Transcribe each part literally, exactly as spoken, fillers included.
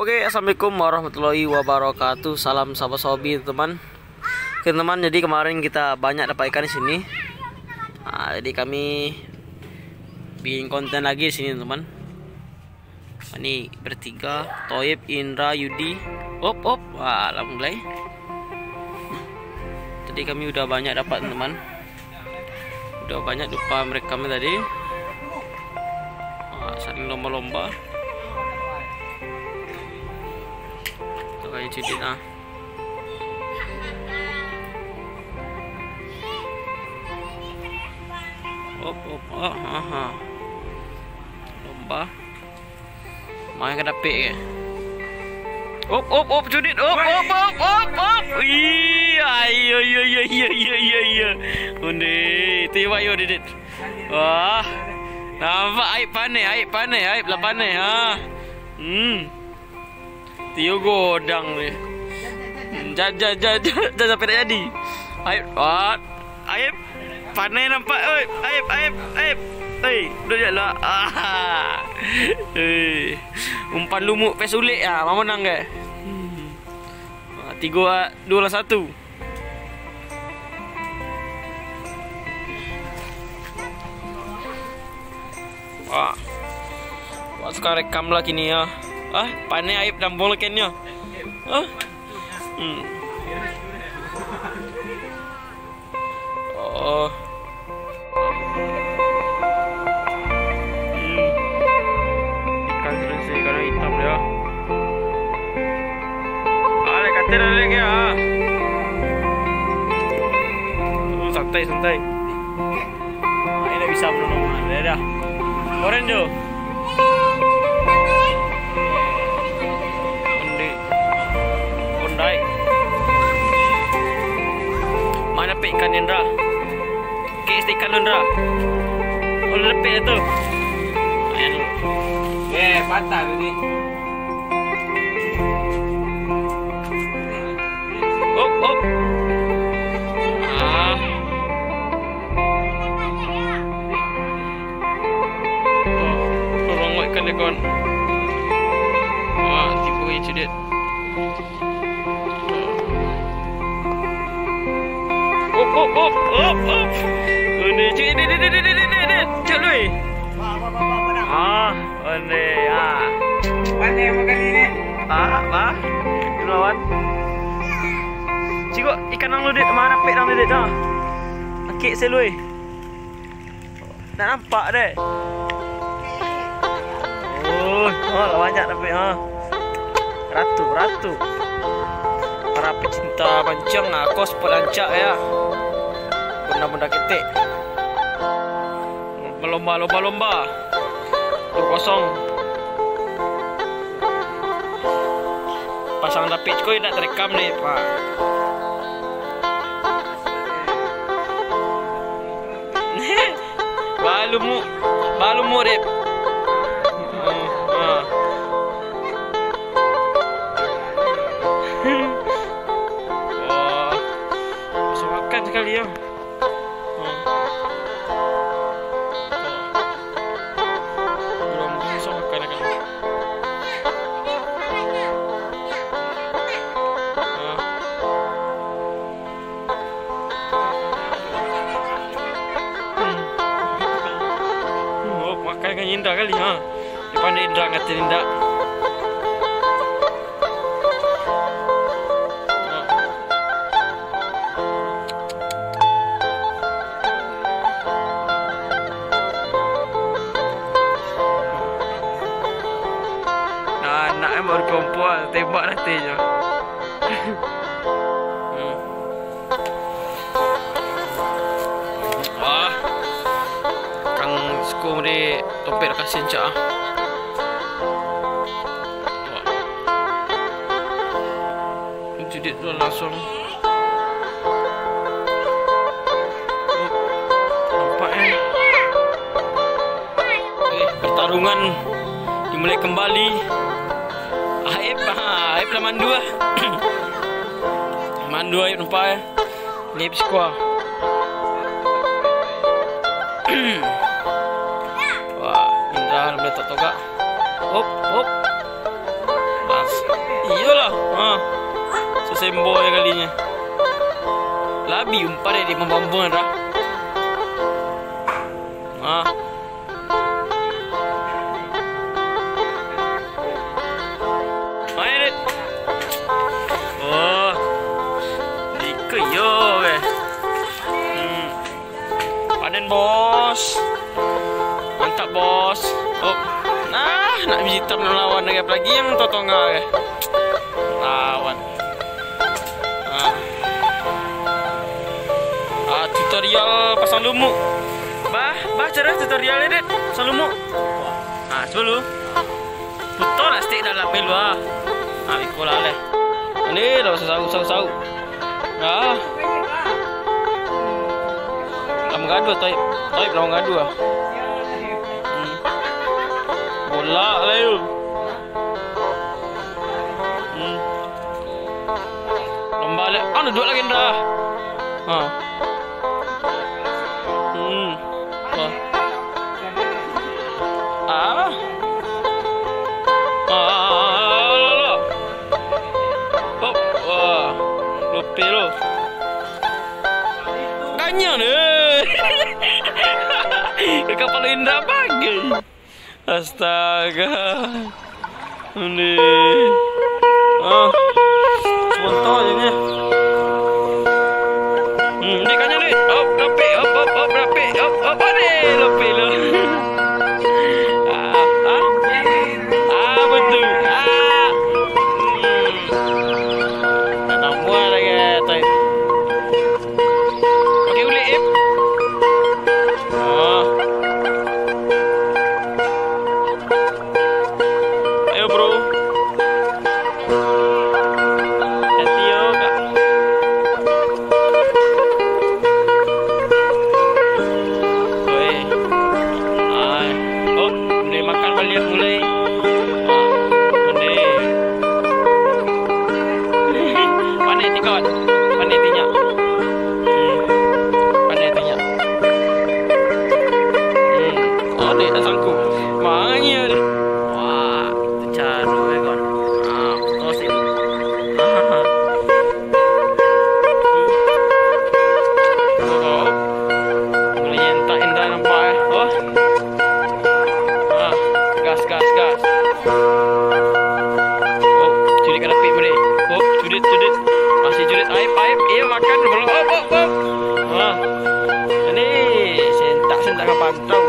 Oke, assalamualaikum warahmatullahi wabarakatuh. Salam sapa sobi, teman. Oke, teman, jadi kemarin kita banyak dapat ikan di sini. Nah, jadi kami bikin konten lagi di sini, teman. Ini bertiga, Toib, Indra, Yudi. Op, op. Wah, lah mulai. Tadi kami udah banyak dapat, teman. Udah banyak dupa mereka tadi. Wah, saling lomba-lomba. Tuh, kayak cedit, ah. Op, op, ah, ah, ah. Lomba. Main ka dapek ke? Op, op, op, cudit. Op, op, op, op, op. Iya, iya, iya, iya, iya, iya, iya, iya. Onde, tiba yo, Didit. Wah. Nampak aib paneh, aib paneh, aib lah paneh, ha. Hmm. Tio godang ni. Jajah, jajah, jajah, sampai tak jadi. Aib, wah. Aib. Panai nampak, oi. Aib, aib, aib. Hei, duduk je lah. Ah. Hei. Umpan lumuk pes ulek ah, mamonang ke? Hmm. Ah, tigo, ah, dua lah satu. Wah. Wah, suka rekam lah kini ya. Ah, panai aib dampung lah kini ya. Ah. Hmm. Oh. Hmm. Ikan selesai, ikan hitam dia. Ah, lek katil ada lagi ah. Hmm, santai, santai. Ah, ini bisa menolong. Dah, dah. Orange tu. Ondai. Ondai. Mana pik ikan Indra? Kek ikan Indra. Oh, lepek tu. Ayan. Eh, patah tadi. Op, op. Ah. Oh, rongok ikan dia, kawan. Wah, tipu icu dia. Op, op, op, op, op. Ini, cik, ini, ini, ini, ini, ini, ini. Cik, lui. Ah, ini, ah. Pandai makan ini. Ah, ah. Lawan. Cikgu, ikan nang ludit, mana pek nang ludit dah? Akik selui. Nak nampak deh. Oh, oh, lah banyak tapi ha. Ratu, ratu. Para pecinta mancang, ah, kos perancak ya. Bunda-bunda ketek. Berlomba, lomba, lomba. Dua kosong. Pasang dapik ko indak terekam deh, Pak. Balumu, balumu, Dep. Oh, ah. Wah, langsung makan sekali ya. Hmm. Belum, belum bisa makan, kan. Ah. Hmm. Hmm, oh, makan kan indah kali, ha. Di pandai indah, ngatin indah. Nah, anak kan baru kompor, tembak nanti je. Hmm. Wah. Kang Siko di tompek kasih cak ah. Wah. Jadi tu langsung. Oh, nampak eh. Eh, pertarungan dimulai kembali. Aib, ah, Aib lah mandu ah. Mandu Aib nampak eh. Ni Aib sikuah. Wah, indah lah meletak togak. Hop, hop. Pas Boy kalinyo. Labi umpan dek mambuang-buang dah. Ah. Main, Dit. Oh. Iko yo, weh. Hmm. Panen, Bos. Mantap, Bos. Oh. Nah, nak biji hitam nak lawan lagi, apalagi yang totongga, weh. Lawan. Ah. Ah, tutorial pasang lumuk. Bah, bah, cara tutorialnya, Dit. Pasang lumuk. Ah, coba dulu. Putar lah stick dalam dulu, ah. Ah, iko lah, leh. Ni, dah pasang sauk, sauk, sauk. Ah. Lah manggaduah, Taib. Taib lah manggaduah. Hmm. Bola lah, yo. Hmm. Lomba le-, anu, duduak lagi, Indra. Ha. Hmm. Wah. Ah. Ah, lo, lo. Hop. Wah. Lope lo. Kanyang deh. Kapalo Indra bagai. Astaga. Ini. Ah. Sebentar je ni. Hmm, ni kanyang ni. Hop, rapik. Hop, hop, hop, rapik. Hop, hop, ade, rapik lu. Ah, ah. Ah, betul. Ah. Hmm. Tak tambah lagi, Taib. Pakai ulik, Ip. Ah. Ayo, bro. Hati yo, Kak. Oi. Ai. Oh, mulai makan baliak mulai. Ah, pandai. Pandai ti kawan. Pandai ti nyak. Hmm. Pandai ti nyak. Hmm. Oh, dek, tak sanggup. Mangil. Wah, itu caru, eh, kawan. Ah, oh, sip. Oh, mulai nyentak Indra nampak, eh. Oh. Ah, gas, gas, gas. Oh, cudik ka dapik, Made. Oh, cudik, cudik. Masih cudik. Aip, aip. Iyo, makan. Belum. Oh, oh, oh. Ah. Ini sentak-sentak ka pantau.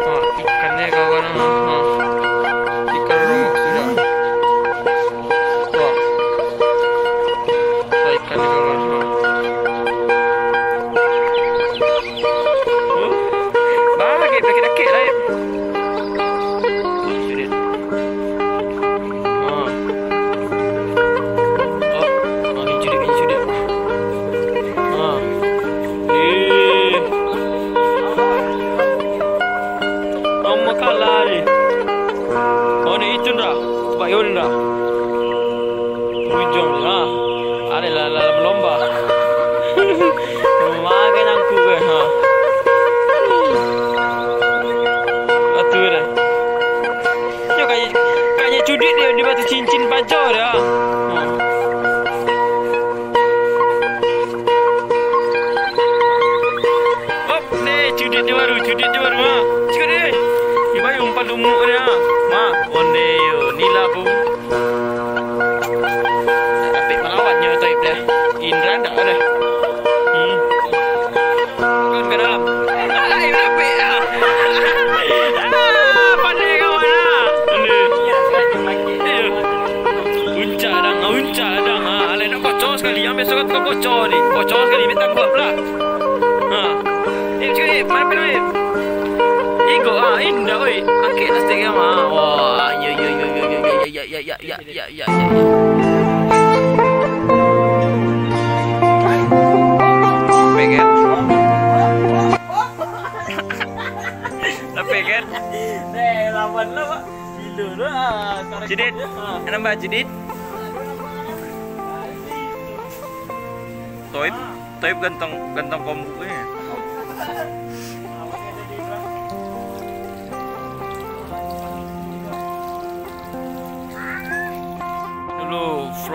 Ah, ikannya kawan. Ah, ah. Ikan rumah sudah. Wah. Wah, ikan di bawah. Wah. Huh? Bah, dakek, dakek, dakek, lain. Sudah. Ah. Oh, ah, ni sudah, ni sudah. Ah. Eh. Lama kalah ni. Oh, ni itu ndak? Sebab yo ndak? Ujung ni, ha. Ada lah, lah, lah, berlomba. Makan angku ke, ha. Atu dah. Yo, kayak, kayak cudik dia, dia batu cincin pajo dia. Ha. Hop, ni, cudik dia baru, cudik dia baru, ha. Cudik dia. Dia baru umpan lumuk dia, ha. Ma, onde yo, ni lah, Bu. Dak dapek malawannyo, Taib, dah. Indra ndak dah. Hmm. Kan ka dalam. Ai, dapek, ah. Ah, pandai kawan, ah. Pandai. Iyo. Uncak dang, uncak dang. Ah, alai nak kocor sekali. Yang biaso kan tukang kocor ni. Kocor sekali, minta buat pula. Ha. Eh, cik, eh, mana pil, eh? Iko, ah, indak, oi. Angkek lah stick, ah. Wah, yo, yo, yo. Ya, ya, ya, ya. Peget. Peget. Eh, lawan lah, Pak. Gila lah, ah, karakter Cudit. Dia, ah. Nambah Cudit. Toib, Toib gantang, gantang kombu ni.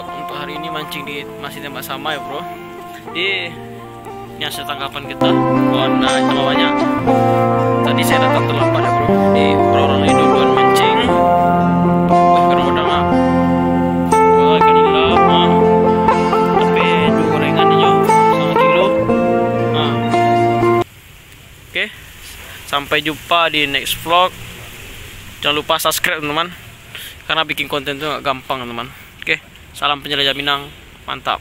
Untuk hari ini mancing di masih tembak sama ya, bro. Jadi, ini hasil tangkapan kita. Wah, nah, tambah banyak. Tadi saya datang terlambat ya, bro. Jadi, orang-orang ini duluan mancing. Wah, ikan udang, ah. Wah, ikan nila, ah. Tapi dua gorengan aja, setengah kilo. Ah. Oke, sampai jumpa di next vlog. Jangan lupa subscribe, teman-teman. Karena bikin konten itu nggak gampang, teman. Oke, salam penjelajah Minang. Mantap.